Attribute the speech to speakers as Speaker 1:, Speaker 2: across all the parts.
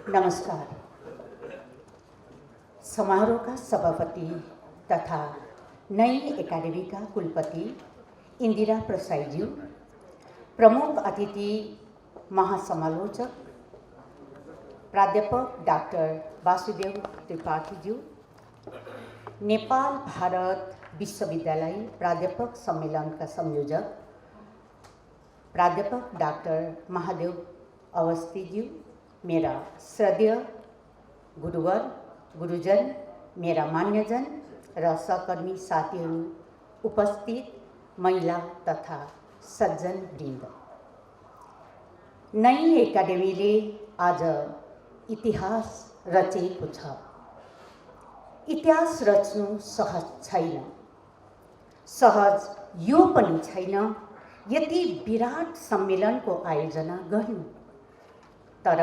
Speaker 1: नमस्कार। समारोह का सभापति तथा नई एकेडमी का कुलपति इंदिरा प्रसाईज्यू, प्रमुख अतिथि महासमालोचक प्राध्यापक डाक्टर वासुदेव त्रिपाठीज्यू, नेपाल भारत विश्वविद्यालय प्राध्यापक सम्मेलन का संयोजक प्राध्यापक डॉक्टर महादेव अवस्थीज्यू, मेरा श्रद्धेय गुरुवर गुरुजन, मेरा मान्यजन र सहकर्मी साथीहरू, उपस्थित महिला तथा सज्जन वृन्द, नई एकाडेमीले आज इतिहास रचेको छ। इतिहास रच्नु सहज छैन, सहज यो पनि छैन यति विराट सम्मेलनको आयोजना गर्नु। तर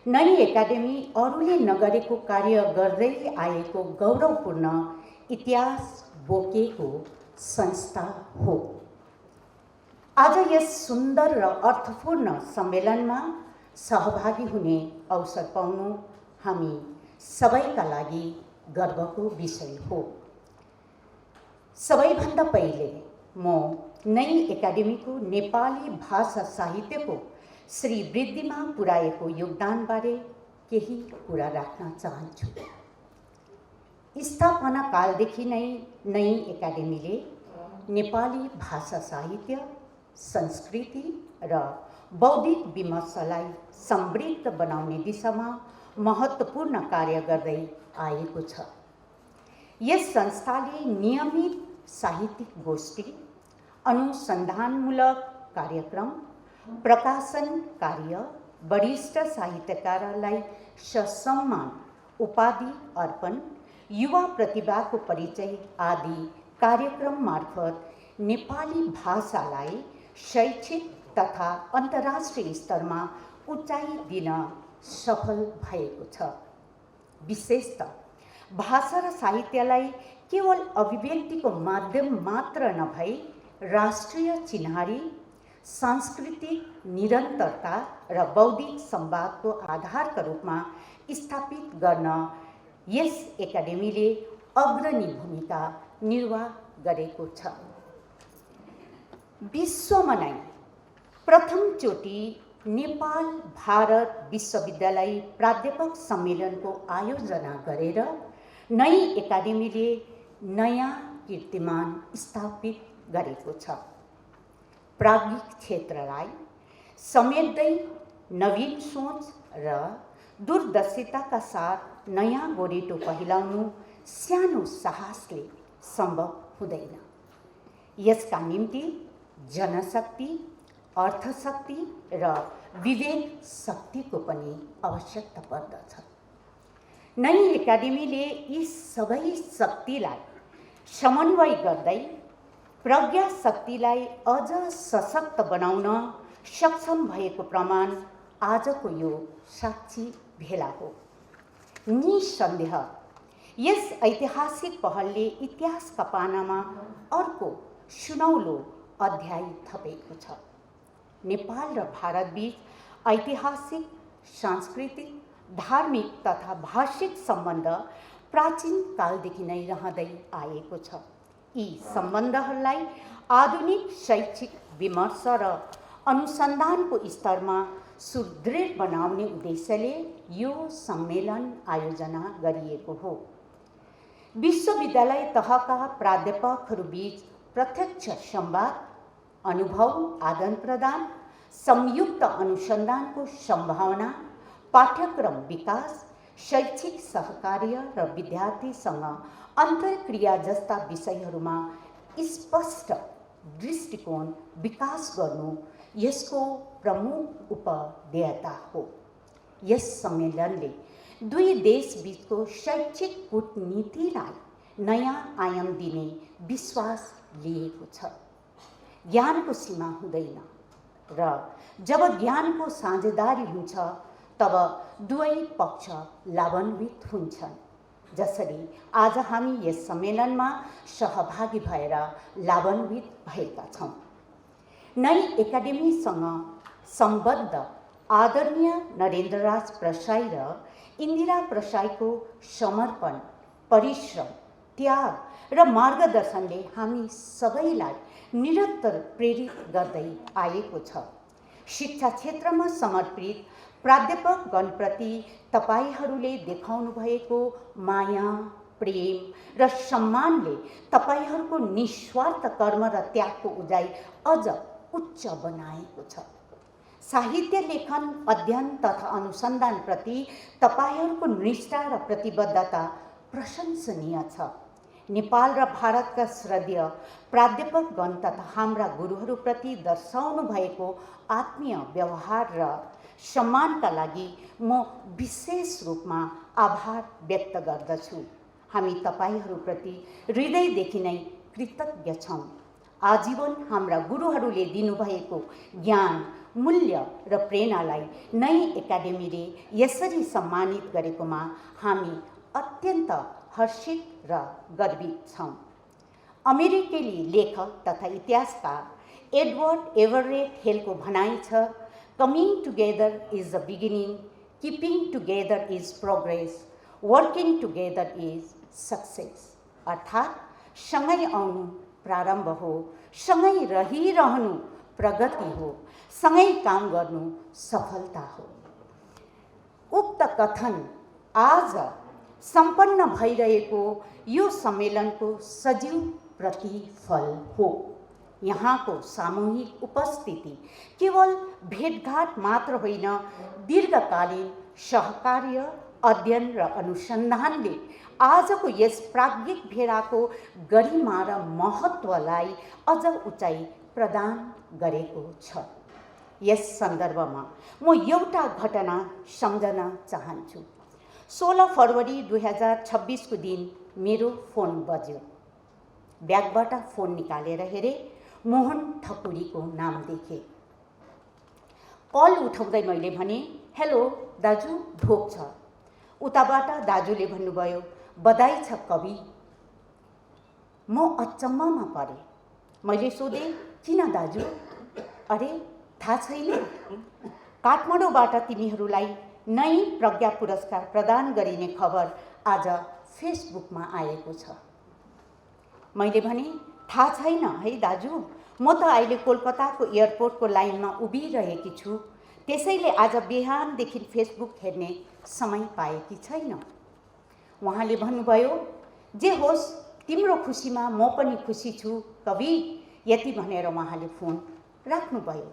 Speaker 1: नई एकाडेमी अरूले नगरेको कार्य गर्दै आएको गौरवपूर्ण इतिहास बोकेको संस्था हो। आज यस सुन्दर र अर्थपूर्ण सम्मेलनमा सहभागी हुने अवसर पाउनु हामी सबैका लागि गर्वको विषय हो। सबैभन्दा पहिले म नई एकाडेमीको नेपाली भाषा साहित्यको श्री वृद्धिमा पुर्याएको योगदानबारे केही कुरा राख्न चाहन्छु। स्थापना कालदेखि नै नई एकाडेमीले नेपाली भाषा साहित्य, संस्कृति र बौद्धिक विमर्शलाई समृद्ध बनाउने दिशामा महत्त्वपूर्ण कार्य गर्दै आएको छ। यस संस्थाले नियमित साहित्यिक गोष्ठी, अनुसन्धानमूलक कार्यक्रम, प्रकाशन कार्य, वरिष्ठ साहित्यकारलाई ससम्मान उपाधि अर्पण, युवा प्रतिभाको परिचय आदि कार्यक्रम मार्फत नेपाली भाषालाई शैक्षिक तथा अन्तर्राष्ट्रिय स्तरमा उचाइ दिन सफल भएको छ। विशेषतः भाषा र साहित्यलाई केवल अभिव्यक्तिको माध्यम मात्र नभई राष्ट्रिय चिन्हारी, सांस्कृतिक निरन्तरता र बौद्धिक संवादको आधारका रूपमा स्थापित गर्न यस एकाडेमीले अग्रणी भूमिका निर्वाह गरेको छ। विश्वमा नै प्रथमचोटि नेपाल भारत विश्वविद्यालय प्राध्यापक सम्मेलनको आयोजना गरेर नई एकाडेमीले नयाँ कीर्तिमान स्थापित गरेको छ। प्राज्ञिक क्षेत्रलाई समेट्दै नवीन सोच र दूरदर्शिताका साथ नयाँ गोरेटो पहिलाउनु सानो साहसले सम्भव हुँदैन। यसका निम्ति जनशक्ति, अर्थशक्ति र विवेक शक्तिको पनि आवश्यकता पर्दछ। नई एकाडेमीले यी सबै शक्तिलाई समन्वय गर्दै प्रज्ञा शक्तिलाई अझ सशक्त बनाउन सक्षम भएको प्रमाण आजको यो साक्षी भेला हो। निसन्देह यस ऐतिहासिक पहलले इतिहासका पानामा अर्को सुनौलो अध्याय थपेको छ। नेपाल र भारतबीच ऐतिहासिक, सांस्कृतिक, धार्मिक तथा भाषिक सम्बन्ध प्राचीन कालदेखि नै रहँदै आएको छ। यी सम्बन्धहरूलाई आधुनिक शैक्षिक विमर्श र अनुसन्धानको स्तरमा सुदृढ बनाउने उद्देश्यले यो सम्मेलन आयोजना गरिएको हो। विश्वविद्यालय तहका प्राध्यापकहरूबीच प्रत्यक्ष संवाद, अनुभव आदान-प्रदान, संयुक्त अनुसन्धानको सम्भावना, पाठ्यक्रम विकास, शैक्षिक सहकार्य र विद्यार्थीसँग अन्तर्क्रिया जस्ता विषयहरूमा स्पष्ट दृष्टिकोण विकास गर्नु यसको प्रमुख उपदेयता हो। यस सम्मेलनले दुई देशबीचको शैक्षिक कूटनीतिलाई नयाँ आयाम दिने विश्वास लिएको छ। ज्ञानको सीमा हुँदैन र जब ज्ञानको साझेदारी हुन्छ तब दुवै पक्ष लाभान्वित हुन्छन्। जसरी आज हामी यस सम्मेलनमा सहभागी भएर लाभान्वित भएका छौँ। नई एकाडेमीसँग सम्बद्ध आदरणीय नरेन्द्रराज प्रसाई र इन्दिरा प्रसाईको समर्पण, परिश्रम, त्याग र मार्गदर्शनले हामी सबैलाई निरन्तर प्रेरित गर्दै आएको छ। शिक्षा क्षेत्रमा समर्पित प्राध्यापकगणप्रति तपाईहरूले देखाउनु भएको माया, प्रेम र सम्मानले तपाईहरूको निस्वार्थ कर्म र त्यागको उचाइ अझ उच्च बनाएको छ। साहित्य लेखन, अध्ययन तथा अनुसन्धानप्रति तपाईहरूको निष्ठा र प्रतिबद्धता प्रशंसनीय छ। नेपाल र भारतका श्रद्धेय प्राध्यापकगण तथा हाम्रा गुरुहरूप्रति दर्शाउनु भएको आत्मीय व्यवहार र सम्मानका लागि म विशेष रूपमा आभार व्यक्त गर्दछु। हामी तपाईहरूप्रति हृदयदेखि नै कृतज्ञ छौँ। आजीवन हाम्रा गुरुहरूले दिनुभएको ज्ञान, मूल्य र प्रेरणालाई नई एकाडेमीले यसरी सम्मानित गरेकोमा हामी अत्यन्त हर्षित र गर्वित छौँ। अमेरिकेली लेखक तथा इतिहासकार एडवर्ड एभरेट हेलको भनाइ छ, coming together is the beginning, keeping together is progress, working together is success. अर्थात् सँगै आउनु प्रारम्भ हो, सँगै रहिरहनु प्रगति हो, सँगै काम गर्नु सफलता हो। उक्त कथन आज सम्पन्न भइरहेको यो सम्मेलनको सजीव प्रतिफल हो। यहाँको सामूहिक उपस्थिति केवल भेटघाट मात्र होइन, दीर्घकालीन सहकार्य, अध्ययन र अनुसन्धानले आजको यस प्राज्ञिक भेडाको गरिमा र महत्त्वलाई अझ उचाइ प्रदान गरेको छ। यस सन्दर्भमा म एउटा घटना सम्झन चाहन्छु। 16 फरवरी 2026 को दिन मेरो फोन बज्यो। ब्यागबाट फोन निकालेर हेरे, मोहन ठकुरीको नाम देखे। कल उठाउँदै मैले भने, हेलो दाजु, ढोक छ। उताबाट दाजुले भन्नुभयो, बधाई छ कवि। म अचम्ममा परे। मैले सोधेँ, किन दाजु? अरे थाहा छैन, काठमाडौँबाट तिमीहरूलाई नई प्रज्ञा पुरस्कार प्रदान गरिने खबर आज फेसबुकमा आएको छ। मैले भने, थाहा छैन है दाजु, म त अहिले कोलकाताको एयरपोर्टको लाइनमा उभिरहेकी छु, त्यसैले आज बिहानदेखि फेसबुक हेर्ने समय पाएकी छैन। उहाँले भन्नुभयो, जे होस्, तिम्रो खुसीमा म पनि खुसी छु कवि। यति भनेर उहाँले फोन राख्नुभयो।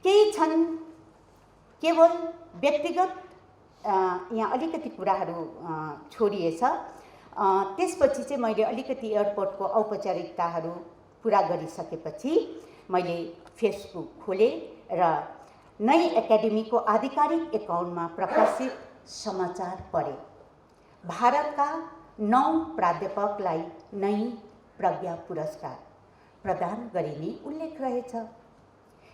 Speaker 1: केही क्षण केवल व्यक्तिगत यहाँ अलिकति कुराहरू छोडिएछ। त्यसपछि चाहिँ मैले अलिकति एयरपोर्टको औपचारिकताहरू पुरा गरिसकेपछि मैले फेसबुक खोलेँ र नई एकाडेमीको आधिकारिक एकाउन्टमा प्रकाशित समाचार पढेँ। भारतका 9 प्राध्यापकलाई नई प्रज्ञा पुरस्कार प्रदान गरिने उल्लेख रहेछ।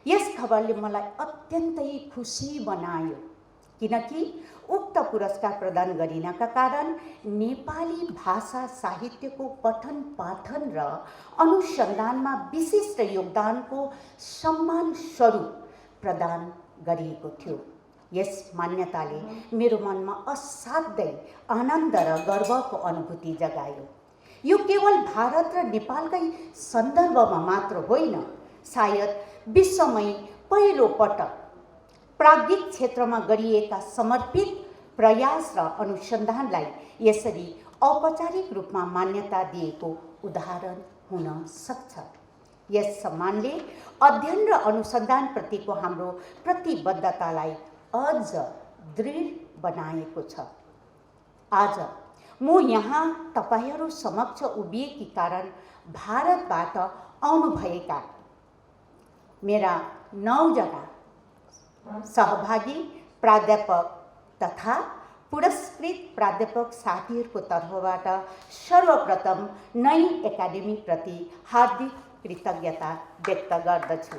Speaker 1: यस खबरले मलाई अत्यन्तै खुसी बनायो, किनकि उक्त पुरस्कार प्रदान गरिनका कारण नेपाली भाषा साहित्यको पठन पाठन र अनुसन्धानमा विशिष्ट योगदानको सम्मान स्वरूप प्रदान गरिएको थियो। यस मान्यताले मेरो मनमा असाध्यै आनन्द र गर्वको अनुभूति जगायो। यो केवल भारत र नेपालकै सन्दर्भमा मात्र होइन, सायद विश्वमै पहिलो पटक प्राज्ञिक क्षेत्रमा गरिएका समर्पित प्रयास र अनुसन्धानलाई यसरी औपचारिक रूपमा मान्यता दिएको उदाहरण हुन सक्छ। यस सम्मानले अध्ययन र अनुसन्धानप्रतिको हाम्रो प्रतिबद्धतालाई अझ दृढ बनाएको छ। आज म यहाँ तपाईहरू समक्ष उभिएकी कारण भारतबाट आउनुभएका मेरा 9 जना सहभागी प्राध्यापक तथा पुरस्कृत प्राध्यापक साथीहरूको तर्फबाट सर्वप्रथम नई एकाडेमीप्रति हार्दिक कृतज्ञता व्यक्त गर्दछु।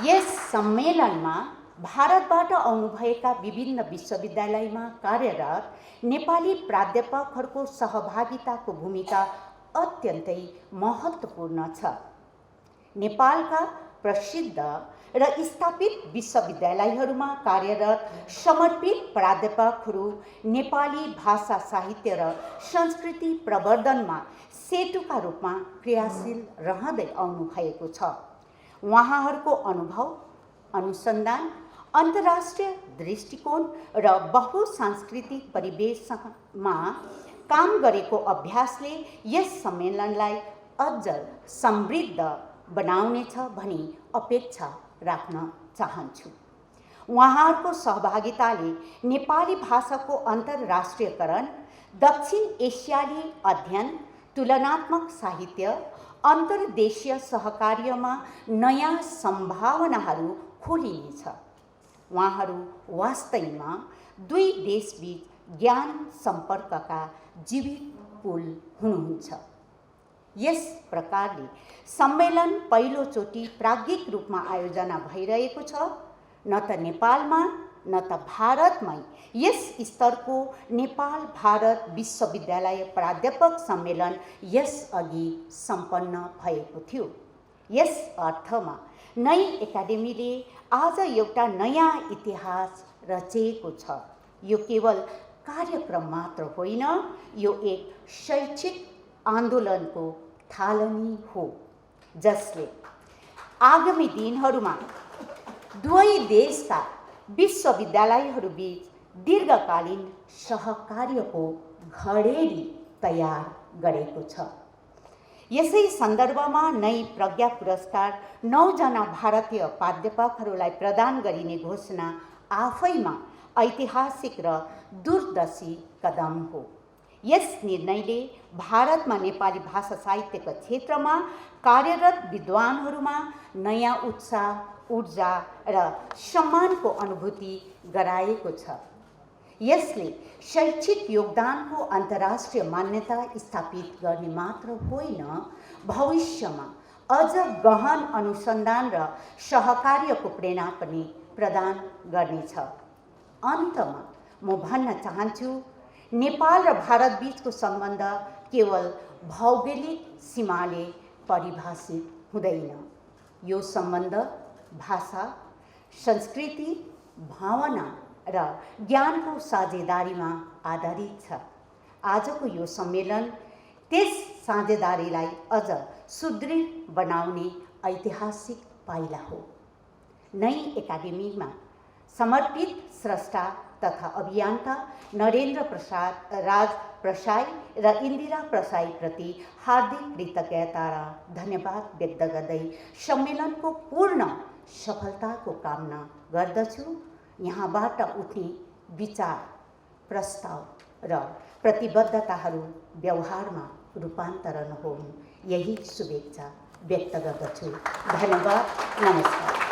Speaker 1: यस सम्मेलनमा भारतबाट आउनुभएका विभिन्न विश्वविद्यालयमा कार्यरत नेपाली प्राध्यापकहरूको सहभागिताको भूमिका अत्यन्तै महत्त्वपूर्ण छ। नेपालका प्रसिद्ध र स्थापित विश्वविद्यालयहरूमा कार्यरत समर्पित प्राध्यापकहरू नेपाली भाषा साहित्य र संस्कृति प्रवर्धनमा सेतुका रूपमा क्रियाशील रहँदै आउनु भएको छ। उहाँहरूको अनुभव, अनुसन्धान, अन्तर्राष्ट्रिय दृष्टिकोण र बहुसांस्कृतिक परिवेशमा काम गरेको अभ्यासले यस सम्मेलनलाई अझ समृद्ध बनाउनेछ भनी अपेक्षा राख्न चाहन्छु। उहाँहरूको सहभागिताले नेपाली भाषाको अन्तर्राष्ट्रियकरण, दक्षिण एसियाली अध्ययन, तुलनात्मक साहित्य, अन्तर्देशीय सहकार्यमा नयाँ सम्भावनाहरू खोलिनेछ। उहाँहरू वास्तवमा दुई देशबीच ज्ञान सम्पर्कका जीवित पुल हुनुहुन्छ। यस प्रकारले सम्मेलन पहिलोचोटि प्राज्ञिक रूपमा आयोजना भइरहेको छ। न त नेपालमा न त भारतमै यस स्तरको नेपाल भारत विश्वविद्यालय प्राध्यापक सम्मेलन यसअघि सम्पन्न भएको थियो। यस अर्थमा नै एकाडेमीले आज एउटा नयाँ इतिहास रचेको छ। यो केवल कार्यक्रम मात्र होइन, यो एक शैक्षिक आन्दोलनको थालनी हो, जसले आगामी दिनहरूमा दुवै देशका विश्वविद्यालयहरूबीच दीर्घकालीन सहकार्यको घडेरी तयार गरेको छ। यसै सन्दर्भमा नै प्रज्ञा पुरस्कार 9 जना भारतीय प्राध्यापकहरूलाई प्रदान गरिने घोषणा आफैमा ऐतिहासिक र दूरदर्शी कदम हो। यस निर्णयले भारतमा नेपाली भाषा साहित्यका क्षेत्रमा कार्यरत विद्वानहरूमा नयाँ उत्साह, ऊर्जा र सम्मानको अनुभूति गराएको छ। यसले शैक्षिक योगदानको अन्तर्राष्ट्रिय मान्यता स्थापित गर्ने मात्र होइन, भविष्यमा अझ गहन अनुसन्धान र सहकार्यको प्रेरणा पनि प्रदान गर्नेछ। अन्तमा म भन्न चाहन्छु, नेपाल र भारत बीचको सम्बन्ध केवल भौगोलिक सीमाले परिभाषित हुँदैन। यो सम्बन्ध भाषा, संस्कृति, भावना र ज्ञानको साझेदारीमा आधारित छ। आजको यो सम्मेलन त्यस साझेदारीलाई अझ सुदृढ बनाउने ऐतिहासिक पाइला हो। नै एकाडेमीमा समर्पित स्रष्टा तथा अभियन्ता नरेन्द्र प्रसाद, राज प्रसाई र इन्दिरा प्रसाई प्रति हार्दिक कृतज्ञता र धन्यवाद व्यक्त गर्दै सम्मेलनको पूर्ण सफलताको कामना गर्दछु। यहाँबाट उठ्ने विचार, प्रस्ताव र प्रतिबद्धताहरू व्यवहारमा रूपान्तरण होऊन्, यही शुभेच्छा व्यक्त गर्दछु। धन्यवाद। नमस्कार।